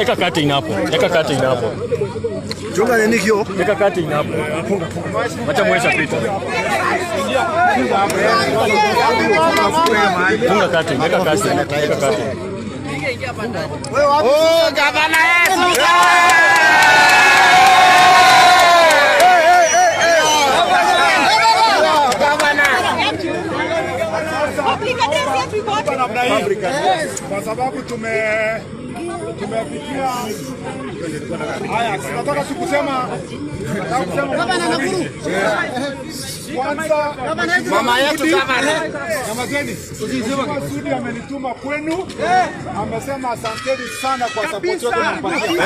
Eka curtain hapo. Eka curtain hapo. Chunga nini kio? Eka curtain hapo. Acha mwesha pita. Funga curtain, eka curtain, eka curtain. Oh, gavana yetu. Kwa sababu tumefikia haya, nataka kusema kwanza mama yetu gavana. Sudi amenituma kwenu, amesema asanteni sana kwa support yote mnampatia.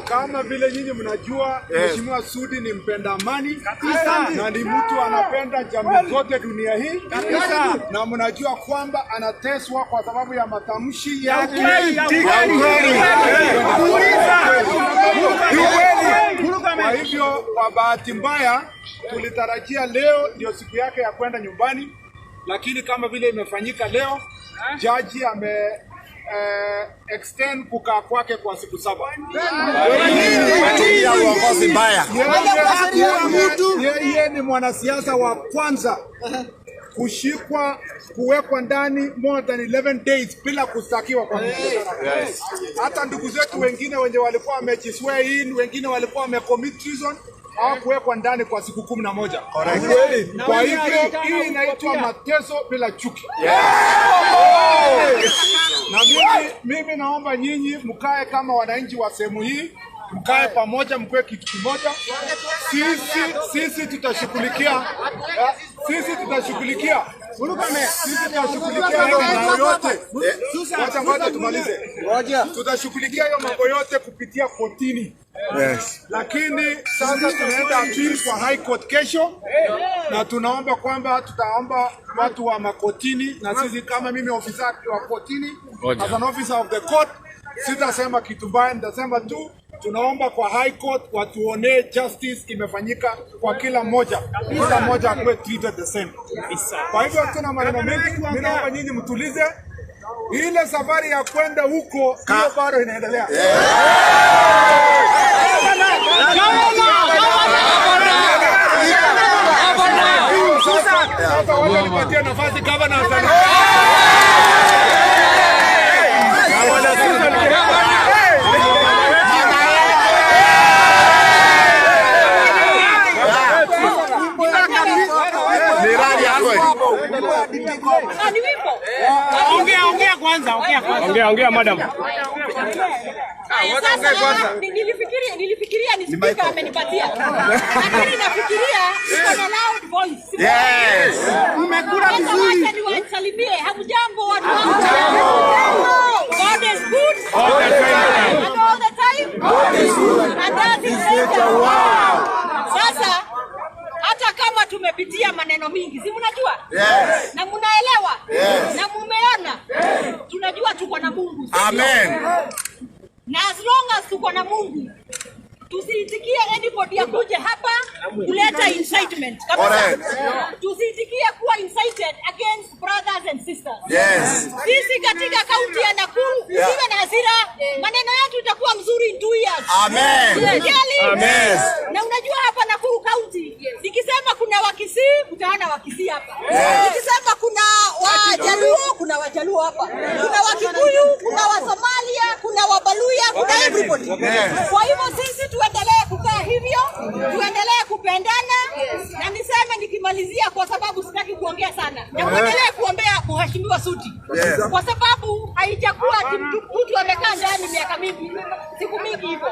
Kama vile nyinyi mnajua, Mheshimiwa Sudi ni mpenda amani na ni mtu anapenda jamii zote dunia hii, na mnajua kwamba anateswa kwa sababu ya matamshi yake. Kwa hivyo, kwa bahati mbaya tulitarajia leo ndio siku yake ya kwenda nyumbani, lakini kama vile imefanyika leo, jaji ame extend kukaa kwake kwa siku 7. Uongozi mbaya. Yeye ni mwanasiasa wa kwanza kushikwa, kuwekwa ndani more than 11 days bila kustakiwa kwa yes. Hata ndugu zetu wengine wenye walikuwa wamejiswear in, wengine walikuwa wamecommit treason, hawakuwekwa ndani kwa siku 11. Correct. Kwa hivyo hii inaitwa mateso bila chuki. Na mimi naomba nyinyi mkae kama wananchi wa sehemu hii, mkae pamoja, mkue kitu kimoja. Sisi tutashughulikia, sisi tutashughulikia hiyo mambo yote. Wacha ngoja tumalize. Tutashughulikia hiyo mambo yote kupitia kotini. Yes. Lakini sasa tunaenda appeal kwa High Court kesho, na tunaomba kwamba tutaomba watu wa makotini, na sisi kama mimi ofisa wa kotini, as an officer of the court, sitasema kitu mbaya, nitasema tu tunaomba kwa High Court watuonee justice imefanyika kwa kila mmoja, kila mmoja akuwe treated the same. Kwa hivyo tuna maneno mengi, mimi naomba nyinyi mtulize. Ile safari ya kwenda huko hiyo bado inaendelea. Sasa wacha nipatie nafasi gavana. Ongea kwanza, ongea kwanza. Ongea madam. Sasa nilifikiria ni speaker amenipatia. Lakini nafikiria iko na loud voice. Yes. Mmekula vizuri. Wacha niwasalimie. Hamjambo watu wangu. God is good. All the time. And all the time. God is good. And that is nature. Wow. Sasa hata kama tumepitia maneno mingi, si mnajua? Yes. Na mnaelewa? Yes. Na mumeona? Yes. Tunajua tuko na Mungu. Amen. Na as long as tuko na Mungu, tusiitikie anybody akuje hapa kuleta incitement. Kabisa. Tusiitikie kuwa incited against brothers and sisters. Yes. Sisi katika kaunti ya Nakuru, usiwe na hasira, maneno yetu itakuwa mzuri in 2 years. Amen. Amen. Na unajua hapa Nakuru County, nikisema kuna Wakisii, utaona Wakisii hapa. Nikisema kuna Wajaluo, kuna Wajaluo hapa. Kuna Wakikuyu, kuna Wasomalia, kuna Wabaluya, kuna everybody. Kwa hivyo sisi tuendelee kukaa hivyo, tuendelee kupendana. Na niseme nikimalizia, kwa sababu sitaki kuongea sana, na muendelee kuombea Mheshimiwa Sudi. Kwa sababu haijakuwa ati mtu amekaa ndani miaka mingi, siku mingi hivyo.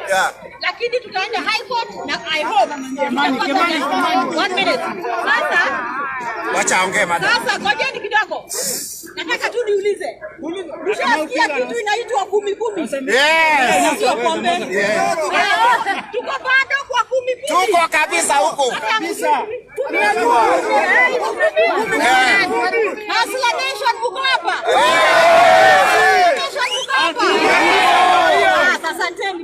Lakini tutaenda High Court na I hope 1 minute. Sasa wacha aongee madam. Sasa ngojeni kidogo. Nataka tu niulize. Ushasikia kitu inaitwa 10-10? Yes. Sio pombe. Yes. Tuko bado kwa 10-10. Tuko kabisa huko. Kabisa. Hustler Nation mko hapa? Hustler Nation mko hapa? Asanteni.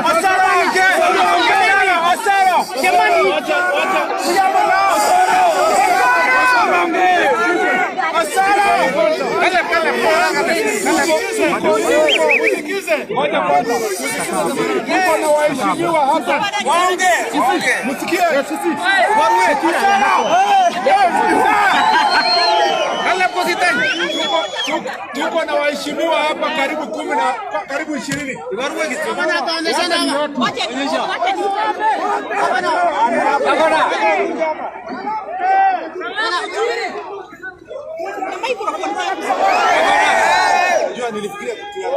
Asara. Asara. Jamani. Ngoja kwanza. Tuko na waheshimiwa hapa. Waongee, waongee. Msikie. Tuko na waheshimiwa hapa karibu 10 na karibu 20. Unajua nilifikiria kutia.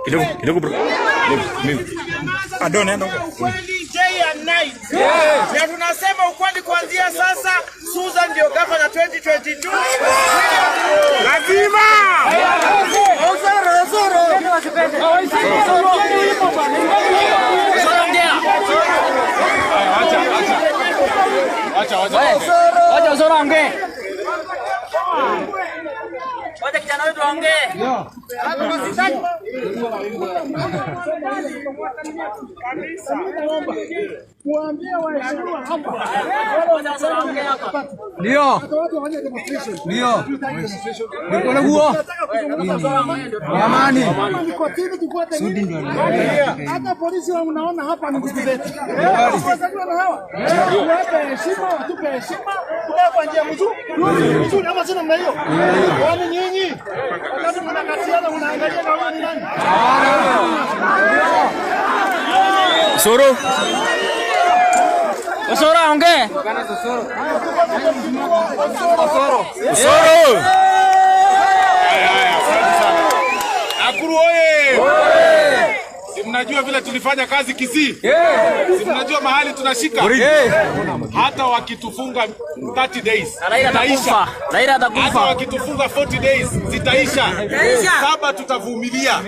Kidogo kidogo bro. Mimi. Ukweli day and night. Na tunasema ukweli kuanzia sasa, Susan ndio governor 2022. Lazima. Wacha Osoro aongee. Wacha kijana wetu aongee. Ndio. Ndio. Ndio huo. Amani. Hata polisi wa unaona hapa ni ndugu zetu. Wazaliwa na hawa. Tuwape heshima, watupe heshima, tukae kwa njia mzuri. Mzuri ama sio namna hiyo? Kwani nyinyi wakati mnakatiana mnaangalia na wewe ni nani? Osoro. Osoro aongee. Osoro. Haya, asante sana. Nakuru oye! Si mnajua vile tulifanya kazi Kisii? Si mnajua mahali tunashika? Hata wakitufunga 30 days Raila zitaisha. atakufa. Raila Hata atakufa. wakitufunga 40 days zitaisha. 7 tutavumilia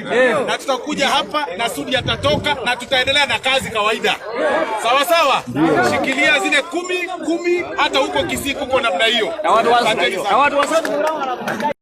na tutakuja hapa na Sudi atatoka na tutaendelea na kazi kawaida. Sawa sawa, shikilia zile 10 10, hata huko Kisii kuko namna hiyo. Na watu wa Asanteni sana. na watu wa